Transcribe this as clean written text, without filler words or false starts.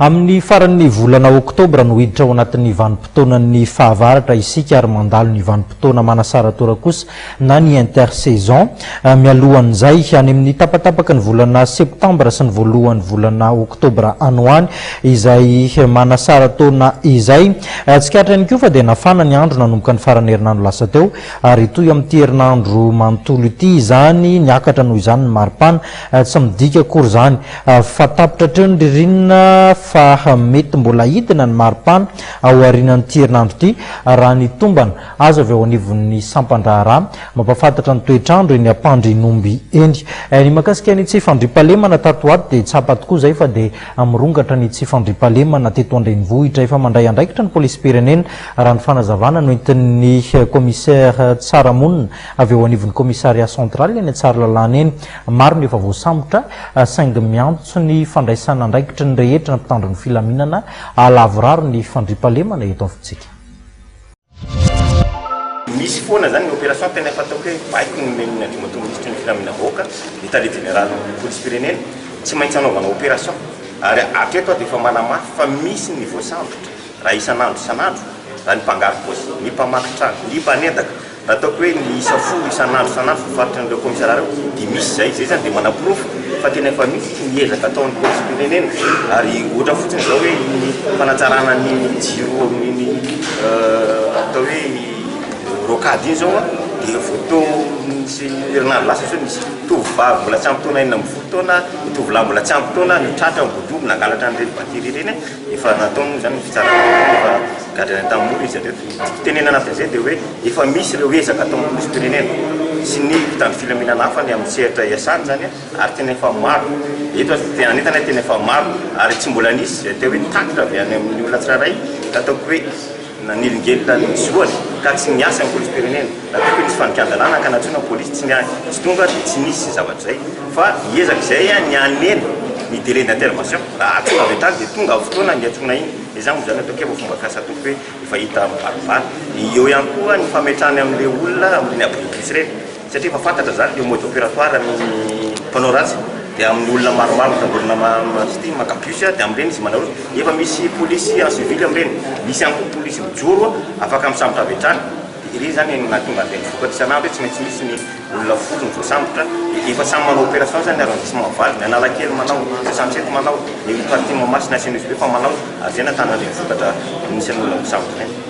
Amin'ny faran'ny volana oktobra no hiditra ao anatin'ny vanim-potoanan'ny fahavaratra isika ary mandalo ny vanim-potoana manasara-taora kosa na ny intersaison. Mialohan'izay, any amin'ny tapatapaky ny volana septambra sy ny voalohan'ny volana oktobra any ho any izay manasara-taona izay. Tsikaritra ihany koa fa dia nafana ny andro nanomboka ny faran'ny herinandro lasa teo ary hitohy amin'ity herinandro manontolo ity izany. Niakatra noho izany ny maripana. Tsy midika akory izany fa tapitra hatreo ny ririnina fa mety mbola hidina ny maripana ao aorianan'ity herinandro ity raha ny tombana azo avy ao anivon'ny sampan-draharaha mampahafantatra ny toetr'andro eny Ampandrinomby eny. Ny mahakasika ny tsy fandriampahalemana tato ho ato dia tsapa tokoa izay fa dia mirongatra ny tsy fandriampahalemana teto an-drenivohitra. Efa mandray andraikitra ny polisim-pirenena raha ny fanazavana noentin'ny commissaire Tsaramonina avy eo anivon'ny commissariat central eny Tsaralalàna eny. Maro ny efa voasambotra saingy miantso ny fandraisana andraikitry ny rehetra ny mpitandro ny filaminana hahalavorary ny fandriampahalemana eto amintsika. Misy foana izany ny opération tena efa ataoko hoe baiko nomen'ny Andriamatoa Minisitry ny Filaminam-bahoaka, ny Tale Jeneralin'ny Polisim-pirenena, tsy maintsy hanaovana opération ary hatreto aho dia efa manamafy fa misy ny voasambotra raha isan'andro isan'andro, raha ny mpangaro-paosy, ny mpamaky trano, ny mpanendaka, Raha ataoko hoe ny isa folo isan'andro isan'andro voafaritry an'ireo kaomisara ireo dia misy izay. Izay izany dia manaporofo fa tena efa misy ny ezaka ataon'ny polisim-pirenena ary ohatra fotsiny izao hoe ny fanatsarana ny jiro amin'iny atao hoe rocade iny izao dia vao teo nisy herinandro lasa izao nisy tovovavy mbola tsy ampy taona 16 taona, ny tovolahy mbola tsy ampy taona no tratra ambodiomby nangalatra an'ireny batterie ireny. Efa natao moa izany ny fitsarana ireny, efa gadraina tamin'ny mora izy hatreto. Ny tiako tenenana anatin'izay dia hoe efa misy ireo ezaka ataon'ny polisim-pirenena sy ny mpitandro filaminana hafa ny amin'ny sehatra iasany izany ary tena efa maro. Eto aza tena hanentana hoe tena efa maro ary tsy mbola nisy izay atao hoe tatitra avy any amin'ny olona tsirairay ka ataoko hoe nanelingelina ny zoany ka tsy niasa ny polisim-pirenena. Na ataoko hoe nisy fandikan-dalàna ka nantsoina ny polisy tsy tsy tonga dia tsy nisy zavatra izay fa hiezaka izay ny hanena ny délai d'intervention. Raha antsoina avy hatrany dia tonga amin'ny fotoana niantsoana iny. Izany moa izany ataoko hoe efa fomba fiasa ataoko hoe efa hita mibaribary. Eo ihany koa ny fametrahana amin'ilay olona amin'ireny abri bus ireny satria efa fantatra izany ilay mode opératoire ny mpanao ratsy dia amin'ny olona maromaro mitangorona sy maka bus dia amin'ireny izy manao efa misy polisy en civil amin'ireny, misy ihany koa polisy mijoro afaka misambotra avy hatrany. Dia ireny izany no nahatonga an'ireny vokatra isan'andro hoe tsy maintsy misy ny olona folo no voasambotra. Dia efa samy manao opération izany ny arrondissement valo, ny Analakely manao, ny 67 manao, ny partie Mahamasina sy Anosibe efa manao, ary izay no ahitana ireny vokatra nisy an'olona voasambotra ireny.